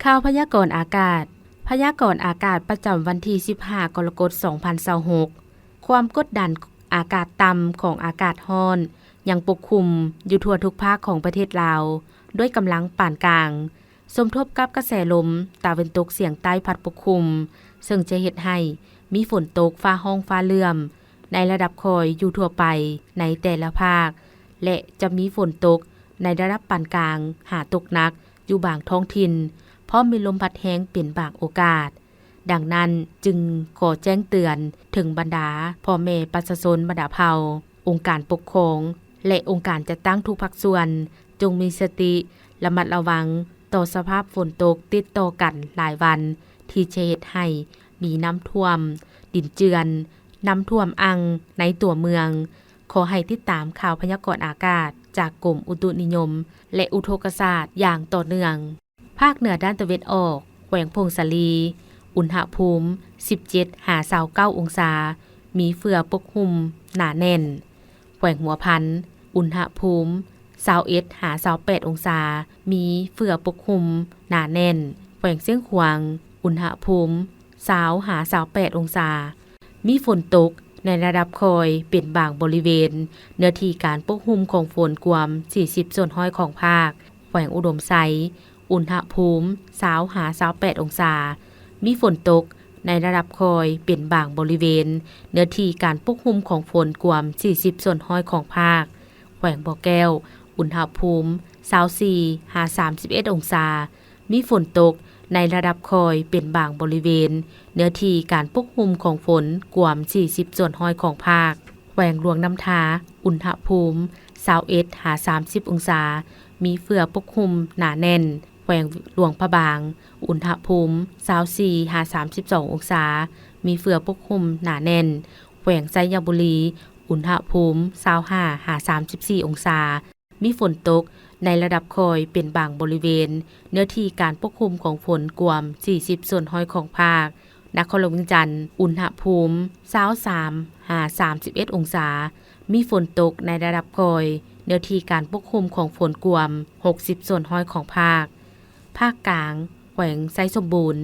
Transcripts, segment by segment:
ຂ່າວພະຍາກອນອາກາດ. ພະຍາກອນອາກາດປະຈຳວັນທີສິບຫ້າ ກໍລະກົດ ສອງພັນຊາວຫົກ. ຄວາມກົດດັນອາກາດຕ່ຳຂອງອາກາດຮ້ອນຍັງປົກຄຸມຢູ່ທົ່ວທຸກພາກຂອງປະເທດລາວ ດ້ວຍກຳລັງປານກາງ, ສົມທົບກັບກະແສລົມຕາເວັນຕົກສຽງໃຕ້ພັດປົກຄຸມ, ເຊິ່ງຈະເຮັດໃຫ້ມີຝົນຕົກຟ້າຮ້ອງຟ້າເຫຼື້ອມໃນລະດັບຄ່ອຍຢູ່ທົ່ວໄປໃນແຕ່ລະພາກ ແລະ ຈະມີຝົນຕົກໃນລະດັບປານກາງຫາຕົກໜັກ ຢູ່ບາງທ້ອງຖິ່ນ, ພ້ອມມີລົມພັດແຮງເປັນບາງໂອກາດ. ດັ່ງນັ້ນຈຶ່ງຂໍແຈ້ງເຕືອນເຖິງບັນດາພໍ່ແມ່ປະຊາຊົນບັນດາເຜົ່າ, ອົງການປົກຄອງ ແລະ ອົງການຈັດຕັ້ງທຸກພາກສ່ວນ ຈົ່ງມີສະຕິລະມັດລະວັງຕໍ່ສະພາບຝົນຕົກຕິດຕໍ່ກັນຫຼາຍວັນ ທີ່ຈະເຮັດໃຫ້ມີນ້ຳຖ້ວມ, ດິນເຈື່ອນ, ນ້ຳຖ້ວມອ່າງໃນຕົວເມືອງ. ຂໍໃຫ້ຕິດຕາມຂ່າວພະຍາກອນອາກາດຈາກກົມອຸຕຸນິຍົມ ແລະ ອຸທົກກະສາດຢ່າງຕໍ່ເນື່ອງ. ພາກເໜືອດ້ານຕາເວັນອອກ, ແຂວງຜົ້ງສາລີ, ອຸນຫະພູມ ສິບເຈັດ ຫາ ຊາວເກົ້າ ອົງສາ, ມີເຝືອປົກຫຸ້ມໜາແໜ້ນ. ແຂວງຫົວພັນ, ອຸນຫະພູມ ຊາວເອັດ ຫາ ຊາວແປດ ອົງສາ, ມີເຝືອປົກຫຸ້ມໜາແໜ້ນ. ແຂວງຊຽງຂວາງ, ອຸນຫະພູມ ຊາວ ຫາ ຊາວແປດ ອົງສາ. ມີຝົນຕົກໃນລະດັບຄ່ອຍເປັນບາງບໍລິເວນ, ເນື້ອທີ່ການປົກຫຸ້ມຂອງຝົນກວມ ສີ່ສິບ ສ່ວນຮ້ອຍຂອງພາກ. ແຂວງອຸດົມໄຊ, ອຸນຫະພູມ ຊາວ ຫາ ຊາວແປດ ອົງສາ, ມີຝົນຕົກໃນລະດັບຄ່ອຍເປັນບາງບໍລິເວນ, ເນື້ອທີ່ການປົກຫຸ້ມຂອງຝົນກວມ ສີ່ສິບ ສ່ວນຮ້ອຍຂອງພາກ. ແຂວງບໍ່ແກ້ວ, ອຸນຫະພູມ ຊາວສີ່ ຫາ ສາມສິບເອັດ ອົງສາ, ມີຝົນຕົກໃນລະດັບຄ່ອຍເປັນບາງບໍລິເວນ, ເນື້ອທີ່ການປົກຫຸ້ມຂອງຝົນກວມ ສີ່ສິບ ສ່ວນຮ້ອຍຂອງພາກ. ແຂວງຫຼວງນ້ຳທາ, ອຸນຫະພູມ ຊາວເອັດ ຫາ ສາມສິບ ອົງສາ, ມີເຝືອປົກຫຸ້ມໜາແໜ້ນ. ແຂວງຫຼວງພະບາງ, ອຸນຫະພູມ ຊາວສີ່ ຫາ ສາມສິບສອງ ອົງສາ, ມີເຝືອປົກຫຸ້ມໜາແໜ້ນ. ແຂວງໄຊຍະບູລີ, ອຸນຫະພູມ ຊາວຫ້າ ຫາ ສາມສິບສີ່ ອົງສາ, ມີຝົນຕົກໃນລະດັບຄ່ອຍເປັນບາງບໍລິເວນ, ເນື້ອທີ່ການປົກຄຸມຂອງຝົນກວມ ສີ່ສິບ ສ່ວນຮ້ອຍຂອງພາກ. ນະຄອນຫຼວງວຽງຈັນ, ອຸນຫະພູມ ຊາວສາມ ຫາ ສາມສິບເອັດ ອົງສາ, ມີຝົນຕົກໃນລະດັບຄ່ອຍ, ເນື້ອທີ່ການປົກຄຸມຂອງຝົນກວມ ຫົກສິບ ສ່ວນຮ້ອຍຂອງພາກ. ພາກກາງ, ແຂວງໄຊສົມບູນ,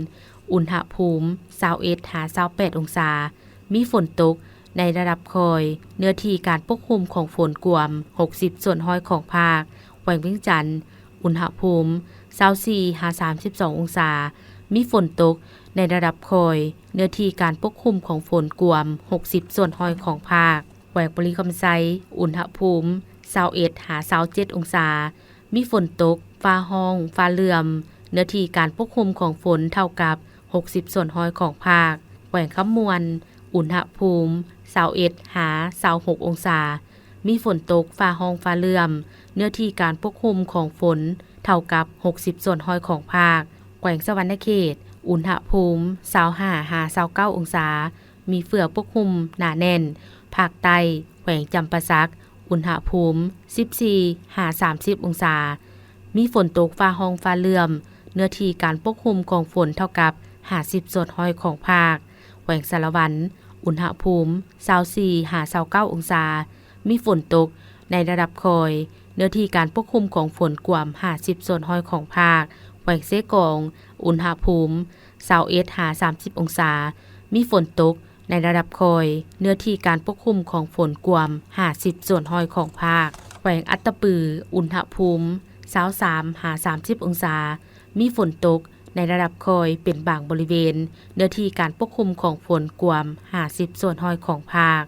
ອຸນຫະພູມ ຊາວເອັດ ຫາ ຊາວແປດ ອົງສາ, ມີຝົນຕົກໃນລະດັບຄ່ອຍ, ເນື້ອທີ່ການປົກຄຸມຂອງຝົນກວມ ຫົກສິບ ສ່ວນຮ້ອຍຂອງພາກ. ແຂວງວຽງຈັນ, ອຸນຫະພູມ ຊາວສີ່ ຫາ ສາມສິບສອງ ອົງສາ, ມີຝົນຕົກໃນລະດັບຄ່ອຍ, ເນື້ອທີ່ການປົກຄຸມຂອງຝົນກວມ ຫົກສິບ ສ່ວນຮ້ອຍຂອງພາກ. ແຂວງບໍລິຄຳໄຊ, ອຸນຫະພູມ ຊາວເອັດ ຫາ ຊາວເຈັດ ອົງສາ, ມີຝົນຕົກ, ຟ້າຮ້ອງ, ຟ້າເຫຼື້ອມ, ເນື້ອທີ່ການປົກຄຸມຂອງຝົນເທົ່າກັບ ຫົກສິບ ສ່ວນຮ້ອຍຂອງພາກ. ແຂວງຄຳມ່ວນ, ອຸນຫະພູມ ຊາວເອັດ ຫາ ຊາວຫົກ ອົງສາ, ມີຝົນຕົກ, ຟ້າຮ້ອງ, ຟ້າເຫຼື້ອມ, ເນື້ອທີ່ການປົກຄຸມຂອງຝົນເທົ່າກັບ ຫົກສິບ ສ່ວນຮ້ອຍຂອງພາກ. ແຂວງສະຫວັນນະເຂດ, ອຸນຫະພູມ ຊາວຫ້າ ຫາ ຊາວເກົ້າ ອົງສາ, ມີເຝືອປົກຫຸ້ມໜາແໜ້ນ. ພາກໃຕ້, ແຂວງຈຳປາສັກ, ອຸນຫະພູມ ສິບສີ່ ຫາ ສາມສິບ ອົງສາ, ມີຝົນຕົກ, ຟ້າຮ້ອງ, ຟ້າເຫຼື້ອມ, ເນື້ອທີ່ການປົກຄຸມຂອງຝົນເທົ່າກັບ ຫ້າສິບ ສ່ວນຮ້ອຍຂອງພາກ. ແຂວງສາລະວັນ, ອຸນຫະພູມ ຊາວສີ່ ຫາ ຊາວເກົ້າ ອົງສາ, ມີຝົນຕົກໃນລະດັບຄ່ອຍ, ເນື້ອທີ່ການປົກຄຸມຂອງຝົນກວມ ຫ້າສິບ ສ່ວນຮ້ອຍຂອງພາກ. ແຂວງເຊກອງ, ອຸນຫະພູມ ຊາວເອັດ ຫາ ສາມສິບ ອົງສາ, ມີຝົນຕົກໃນລະດັບຄ່ອຍ, ເນື້ອທີ່ການປົກຄຸມຂອງຝົນກວມ ຫ້າສິບ ສ່ວນຮ້ອຍຂອງພາກ. ແຂວງອັດຕະປື, ອຸນຫະພູມ ຊາວສາມ ຫາ ສາມສິບ ອົງສາ, ມີຝົນຕົກໃນລະດັບຄ່ອຍເປັນບາງບໍລິເວນ, ເນື້ອທີ່ການປົກຄຸມຂອງຝົນກວມ ຫ້າສິບ ສ່ວນຮ້ອຍຂອງພາກ.